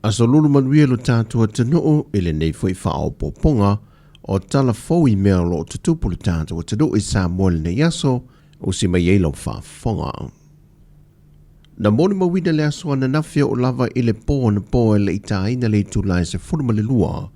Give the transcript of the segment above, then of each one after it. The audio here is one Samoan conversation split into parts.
Aso lulu manuia lo tatou atunuu i lenei foi faaopoopoga o tala fou i mea o lo o tutupu le tatou atunuu i Samoa i lenei aso, usi mai ai lau faafofoga. Na molimauina le aso ananafi e oo lava i le po anapo e le i taina le itula e 12,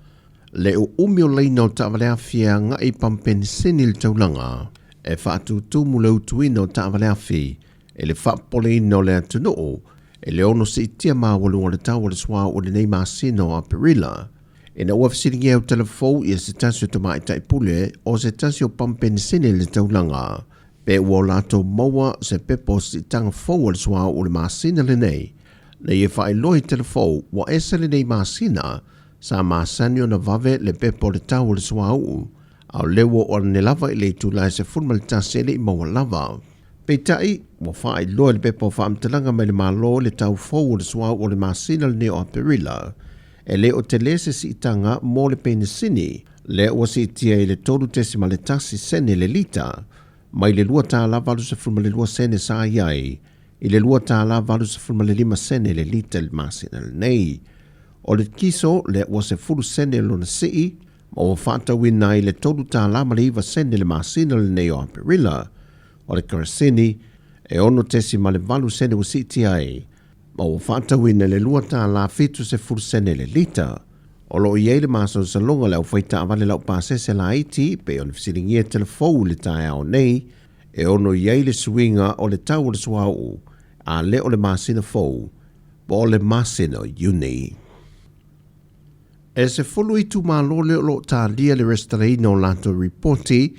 le uumi o laina o taavaleafi e agai i pamupenisini i le taulaga e faatutumu le utuina o taavaleafi i le faapopoleina o le atunuu i le ono siitia maualuga o le tau o le suauu i lenei masina o Aperila. Ina ua fesiligia e Utalafou ia se tasi o tamaitai pule o se tasi o pamupenisini i le taulaga pe ua o latou maua se pepa o siitaga fou a le suauu i le masina lenei, na ia faailoa i Utalafou ua ese lenei masina sa masani ona vave le pepa o le tau o le suauu, a o lea ua oo ane lava i le itula e 11 e le i maua lava. Peitai, ua faailoa i le pepa o faamatalaga mai le Malo le tau fou o le suauu o le masina lenei o Aperila, e le o tele se siitaga mo le penisini, lea ua siitia i le 3.1 sene le lita, mai le $2.82 sene sa i ai i le $2.85 sene le lita i le masina lenei. O le kiso lea ua 10 sene lona sii ma ua faatauina ai le $3.09 le masina lenei o Aperila. O le kerosene e 6.8 sene ua siitia ai ma ua faatauina i le $2.70 le lita. O lo o i ai le masalosaloga o le aufaitaavale laupasese laiti pei ona fesiligia telefou i le taeao nei e ono i ai le suiga o le tau o le suauu a le o le masina fou po o le masina o Iuni. E 10 itumalo lea o lo o talia le resitalaina o latou ripoti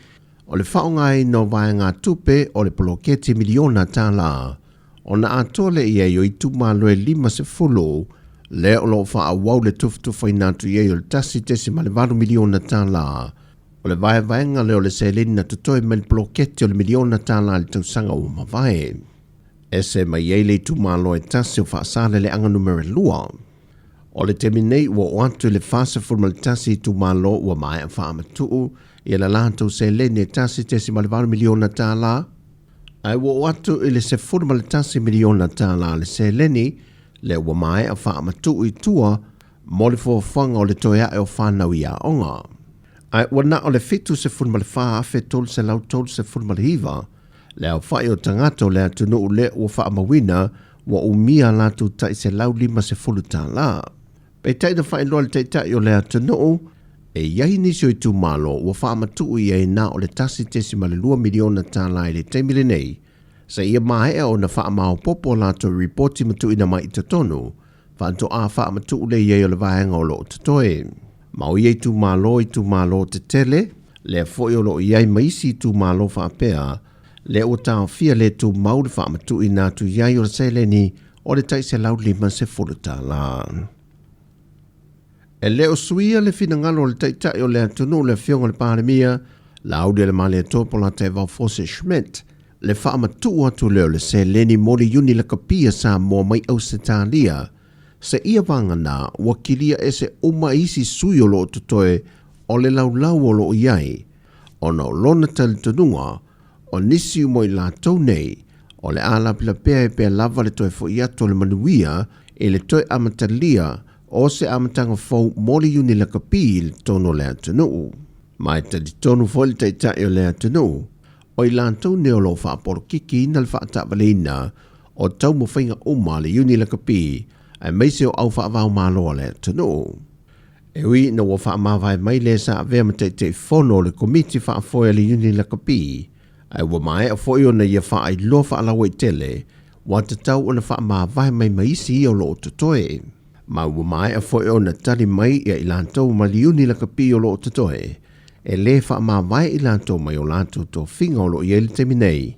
o le faaaogaina o vaegatupe o le poloketi miliona tala ona atoa lea i ai o itumalo e 50 lea o lo o faaauau le tufatufaina atu i ai o le $1.8 miliona tala o le vaevaega lea o le seleni na totoe mai le poloketi o le miliona tala i le tausaga ua mavae. Ese mai ai le itumalo e tasi o Faasaleleaga numera 2. O le taimi nei ua oo atu i le 41 itumalo ua maea faamatuu ia le latou seleni e $1.8 miliona tala, ae ua oo atu i le $11 miliona tala le seleni lea ua maea faamatuu i tua mo le fuafuaga o le toe ae o fanau i aoga. Ae ua na o le 74,339 le aofai o tagata o le atunuu lea ua faamauina ua umia a latou tai $150. Peitai na faailoa le Taitai o le atunuu, e i ai nisi o itumalo ua faamatuu i ai na o le $1.2 miliona tala i le taimi lenei, seia maea ona faamaopoopo a latou ripoti ma tuuina mai i totonu, faatoa faamatuu lea i ai o le vaega o lo o totoe. Ma o ia itumalo, itumalo tetele, lea foi o lo o i ai ma isi itumalo faapea, lea ua taofia le tumau le faamatuuina atu i ai o le seleni o le tai $150. E le o suia le finagalo o le Taitai o le atunuu le Afioga i le Palemia, Laaulialemalietoa Polataivao Fosi Schmidt, le faamatuu atu lea o le seleni mo le Iuni Lakapi a Samoa mai Ausetalia, seia vagana ua kilia ese uma isi sui o lo o totoe o le laulau o lo o i ai, ona o lona talitonuga o nisi uma o i latou nei o le a lapelapea ai pea lava le toe foi atu o le manuia i le toe amatalia o se amataga fou mo le Iuni Lakapi i totonu o le atunuu. Ma e talitonu foi le Taitai o le atunuu, o i latou nei o lo o faapolokikiina le faataavaleina o taumafaiga uma a le Iuni Lakapi aemaise o au faavaomalo a le atunuu. E ui ina ua faamavae mai le sa avea ma Taitaifono o le Komiti Faafoe a le Iuni Lakapi, ae ua maea foi ona ia faailoa faalauaitele ua tatau ona faamavae mai ma isi ia o lo o totoe. Ma ua maea foi ona tali mai ia i latou ma le Iuni Lakapi o lo o totoe, e lē faamavae i latou mai o latou tofiga o lo o i ai le taimi nei.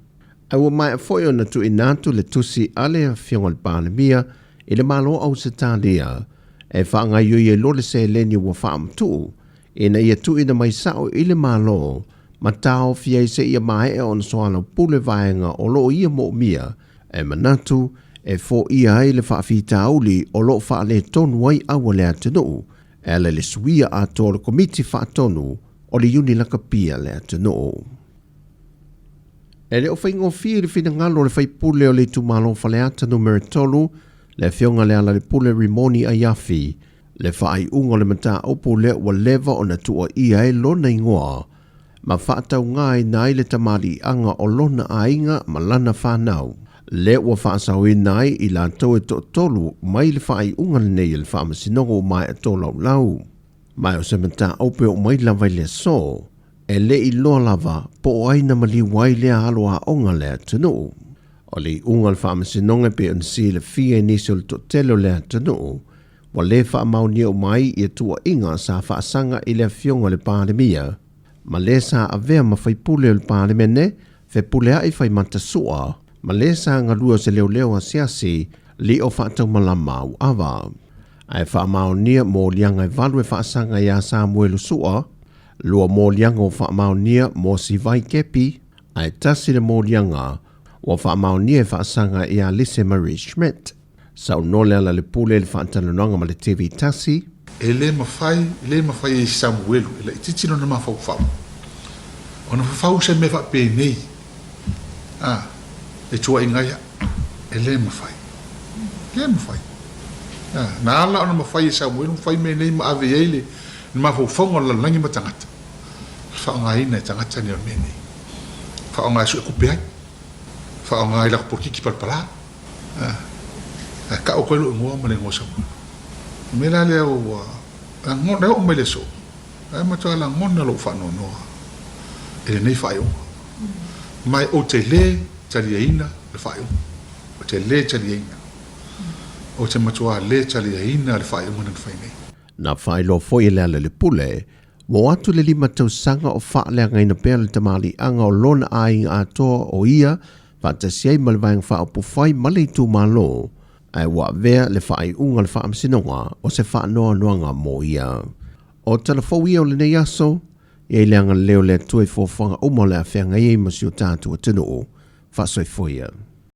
Ae ua maea foi ona tuuina atu le tusi a le Afioga i le Palemia i le Malo o Ausetalia e faagaoioi ai loa le seleni ua faamatuu ina ia tuuina mai sao i le Malo ma taofi ai seia maea ona soalaupule vaega o lo o ia moomia e manatu e foia ai le faafitauli o lo o faaletonu ai au a le atunuu e ala i le suia atoa o le Komiti Faatonu o le Iuni Lakapi a le atunuu. E le o faigofie i le finagalo o le faipule o le itumalo Faleata numera 3, le Afioga Lealailepule Rimoni Aiafi, le faaiuga o le mataupu lea ua leva ona tuuaia ai lona igoa ma faataugaina ai le tamaliiaga o lona aiga ma lana fanau, lea ua faasaoina ai i latou e toatolu mai le faaiuga lenei a le Faamasinoga ua maea tolaulau. Ma o se mataupu e oo mai lava i le aso, e le i iloa lava po o ai na maliu ai lea alo aoga a le atunuu. O le iuga o le Faamasinoga e pei ona silafia e nisi o le toatele o le atunuu, ua le faamaonia uma ai ia tuuaiga sa faasaga i le Afioga i le Palemia, ma le sa avea ma faipule o le Palemene, Fepuleai Faimata Sua, ma le sa galue o se leoleo asiasi lio faataumalama auava. Ae faamaonia moliaga e valu e faasaga iā Samuelu Sua, lua moliaga ua faamaonia mo Sivai Kepi, ae tasi le moliaga ua faamaonia e faasaga iā Lise Marie Schmidt. Saunoa Lealailepule i le faatalanoaga ma le TV Tasi. E le mafai, e le mafai e Samuelu e laitiiti lona mafaufau ona fafau se mea faapenei, a, e tuuaiga ai au. E le mafai. E le mafai. A, na ala ona mafai e Samuelu ona fai mea nei ma ave i ai le mafaufauga o le lalolagi ma tagata, o le faaaogaina e tagata nei o mea nei. Faaaoga e suetupe ai, faaaoga i latou polokiki palapala. Ae tau atu ai lou igoa ma le igoa o Samuelu. O le mea la lea ua lagona, e oo mai le aso, ae matua lagona lou faanoanoa i lenei faaiuga. Ma ou te le taliaina le faaiuga. Ou te le taliaina. Ou te matua le taliaina le faaiuga na fai nei. Na faailoa foi e Lealailepule, ua o atu le 5 tausaga o faaleagaina pea le tamaliiaga o lona aiga atoa o ia faatasi ai ma le Vaega Faaupufai ma le itumalo, ae ua avea le faaiuga a le Faamasinoga o se faanoanoaga mo ia. O tala fou ia o lenei aso, e i ai le agalelei o le Atua i fuafuaga uma o le a feagai ai ma si o tatou atunuu. Faasoifua ia.